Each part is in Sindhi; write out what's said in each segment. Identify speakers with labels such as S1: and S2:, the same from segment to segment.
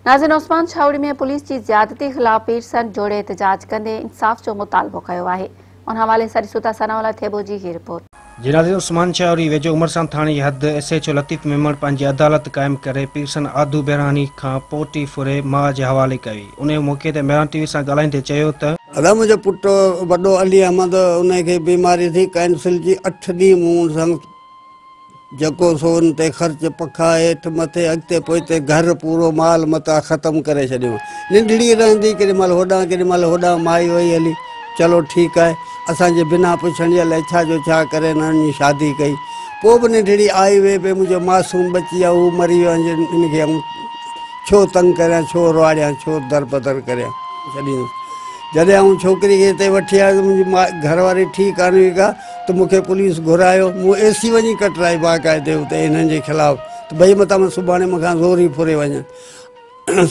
S1: ناظرين عثمان ڇاوڙي ۾ پوليس جي زيادتي خلاف پيرسن جوڙي احتجاج ڪندي انصاف جو مطالبو ڪيو آهي ان حوالي سان ڏسو ٿا ثناء الله ٿيٻو جي هي رپورٽ.
S2: جي ناظرين عثمان ڇاوڙي ويجهو عمرسان ٿاڻي جي حد S H O Latif Memon پنهنجي عدالت قائم ڪري پيرسن آڌو بهراڻي کان پوٽي ڦري ماء جي حوالي ڪئي انهي موقعي تي مهراڻ ٽي وي سان ڳالهائيندي چيو ته.
S3: ادا منهنجو پٽ وڏو علي احمد انهي کي بيماري ٿي ڪينسل جي اٺ ڏينهن مون ان سان جيڪو سو ان تي خرچ پکا هيٺ مٿي اڳتي پوئتي گهر پورو مال متاع ختم ڪري ڇڏيو. ننڍڙي رهندي ڪيڏي مهل هوڏانهن ڪيڏي مهل هوڏانهن مائي وئي هلي. چلو ٺيڪ آهي. اسان جي بنا پڇڻ جي الائي ڇا جو ڇا ڪري هنن وڃي شادي ڪئي. پوء به ننڍڙي آئي وئي پئي منهنجو معصوم ٻچي آهي هو مري ويو آهي ان کي آئون ڇو تنگ ڪريان ڇو روئاڙيان ڇو دربدر ڪريان. ڇڏيندس. جڏهن آئون ڇوڪري کي هتي وٺي آيس منهنجي گهر واري ٺيڪ ڪانه هئي ڪا. ته مون کي پوليس گهرايو، مون اي سي وڃي ڪٽرائي باقاعدي اتي هنن جي خلاف ته ڀئي متان سڀاڻي مون کان زوري ڦري وڃن.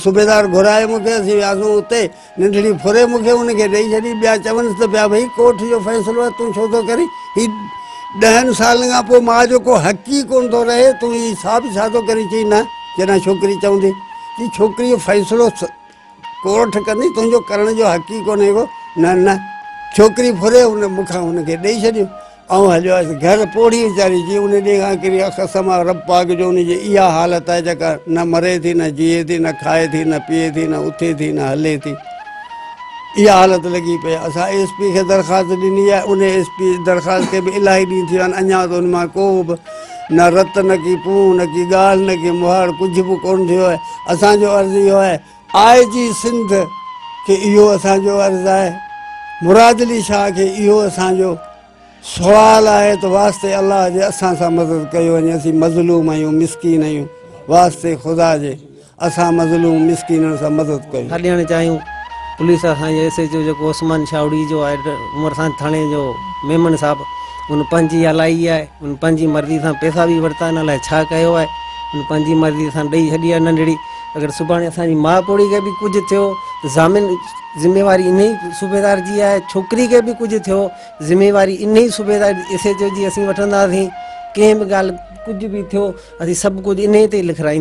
S3: صوبيدار گهرايو مون کي، اسين وياسون اتي، ننڍڙي ڦري مون کي ان کي ڏئي ڇڏي، ٻيا چونس ته پيا ڀئي ڪورٽ جو فيصلو آهي تون ڇو ٿو ڪرين، هي ڏهن سالن کان پوء ماء جو ڪو حق ئي ڪونه ٿو رهي، تون هي حساب ڇا ٿو ڪرين، چئي نه جڏهن ڇوڪري چوندي، چئي ڇوڪري جو فيصلو ڪورٽ ڪندي تنهنجو ڪرڻ جو حق ئي ڪونهي ڪو. نه نه. ڇوڪري ڦري هن مون کان هن کي ڏئي ڇڏيو. آئون هليو آيس گهر. پوڙهي ويچاري جي ان ڏينهن کان ڪري قسم آ رب پاڪ جو ان جي اها حالت آهي جيڪا نه مري ٿي نه جيئي ٿي نه کائي ٿي نه پيئي ٿي نه اٿي ٿي نه هلي ٿي. اها حالت لڳي پئي آهي. اسان ايس پي کي درخواست ڏني آهي ان ايس پي درخواست کي به الاهي ڏينهن ٿي ويا آهن اڃا ته ان مان ڪو به نه رت نه ڪي پون نه ڪي ڳالهه نه ڪي مهاڙ ڪجهه به ڪونه ٿيو آهي. اسان جو عرض اهو آهي آء جي سنڌ کي اهو اسان جو عرض آهي مراد علي شاهه کي اهو اسان جو سوال آهي ته واسطي الله جي اسان سان مدد ڪيو وڃي اسين مظلوم آهيون مسڪين آهيون واسطي خدا جي اسان مظلوم مسڪينن سان مدد ڪيو.
S4: ٿا ڏيڻ چاهيون پوليس اسان جي ايس ايڇ او جيڪو عثمان شاهوڙي جو آهي عمر سان ٿاڻي جو ميمڻ صاحب ان پنهنجي هلائي آهي ان پنهنجي مرضي سان پئسا به ورتا آهن الائي ڇا ڪيو آهي ان پنهنجي مرضي سان ڏئي ڇڏي آهي ننڍڙي اگر سڀاڻي اسان جي ماء پوڙهي کي به ڪجهه ٿيو ته ضامن ذميواري انهي صوبيدار جي آهي ڇوڪري کي به ڪجهه ٿيو ذميواري انهي صوبيدار ايس ايڇ او جي اسين وٺنداسين ڪنهن به ڳالهه ڪجهه به ٿيو اسين سڀ ڪجهه انهي تي ئي لکرائينداسين.